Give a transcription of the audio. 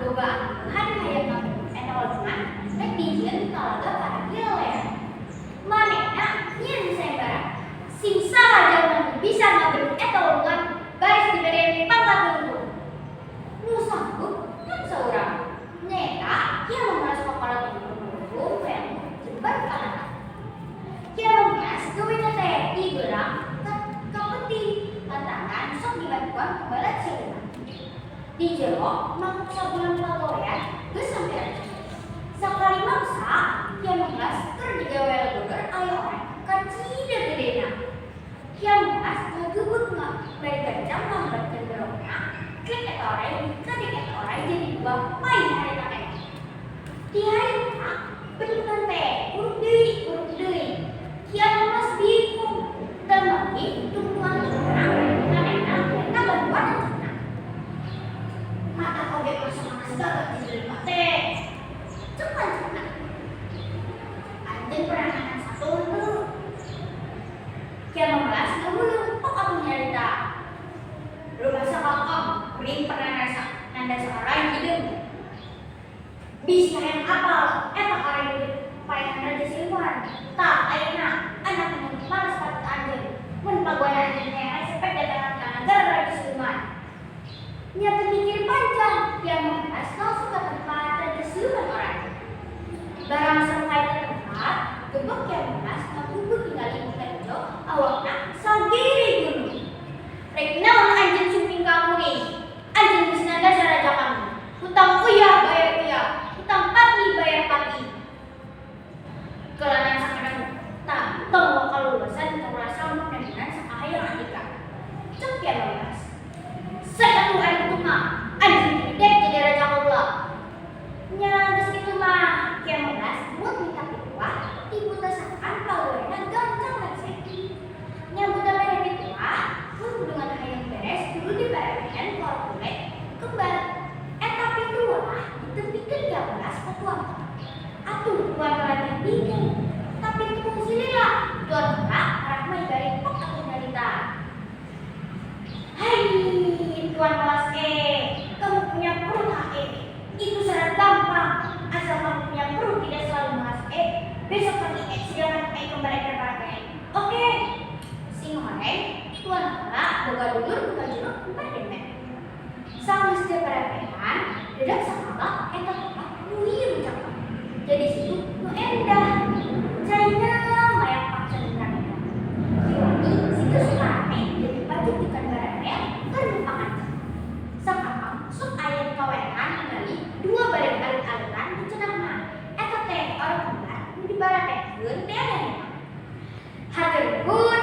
Boga angkeuhan hayang ngabedug eta walungan rek dijieun talaga paragi lelean. Manehna nyieun sayembara. Sing saha jalma nu bisa ngabedug eta walungan baris dibere pangkat luluhur. Nu sanggup ngan saurang. Nyaeta Ki Amemas, pakolot umur hayang jembar panata. Ki Amemas gawena teh ti beurang ka peuting lantaran sok dibantuan ku balad siluman. Di jero mangkuk sabulan pagawean geus sampe raja. Sakali mangsa Ki Amemas keur digawe legoder aya oray kacida gedena. Ki Amemas ngagebeg bari gancang ngambatkeun berokna, klek eta oray dikadek eta oray jadi dua paeh harita keneh. Ti harita bendungan teh uruk deui uruk deui. Ki Amemas bingung teu manggih tungtungan urang manehna minta bantuan anjeunna. Matak oge masa manas gagah ti jelema teh. Cek anjeunna. Anjeun pernah nandang sato henteu? Ki Amemas ngahuleng, pok atuh nyarita. Rumasa kakang, kuring pernah nandang saorai hideung. Bisi hayang apal eta oray nu dipaehan raja siluman. Tah, ayeuna anak nu malas patut anjeun. Mun pagawean anjeun hayang resep datangan ka nagara raja siluman. Nya teu mikir panjang, Ki Amemas langsung ka tempat raja siluman oray. Barang sampai ka tempat, gebeg Ki Amemas ngagubug ningali buta ijo awakna sagede gunung. Rek naon anjeun sumping ka kuring? Anjeun geus nandang raja kami. Hutang uyah bayar uyah, hutang pati bayar pati. Kelanan sakedap tah, tong waka luluasan tong rasa mudah-mudahan sakahayang andika. Cek Ki Amemas. Sek atuh ari kitu mah, anjeun dek jadi raja kaula. Nya geus kitu mah, Ki Amemas mood minta pituah ti buta sangkan pagaweanna gancang rengse. Nya buta mere pituah, mun bendungan hayang beres kudu diparepehan ku bule kembar. Eta pituah ditempikeun Ki Amemas ka tuan. Atuh tuan raja bingung, tapi teu kungsi lila. Tuan Hora rahmai bari pok atuh nyarita. Hai, Tuan Malas kamu punya perut hae. Itu syarat gampang. Asal kamu punya perut tidak selalu malas. Besok pagi silakan kembali ke partai. Oke. Sing horeng, Tuan Hora boga dulur buka jeruk empat demek. Sanggeus teu parepehan, dadak sakala eta tempat nu ieu cakep. Jadi situ nu endah. Caina mayak paksa eta. Kiwari situ suka rame jadi pajuk ikan bararea keur numpangan. Sakapang sok aya kawehan ningali dua balik alit-alitan di cenahna. Eta teh orang kembar nu dibarepehkeun teh aya. Hatur nuhun.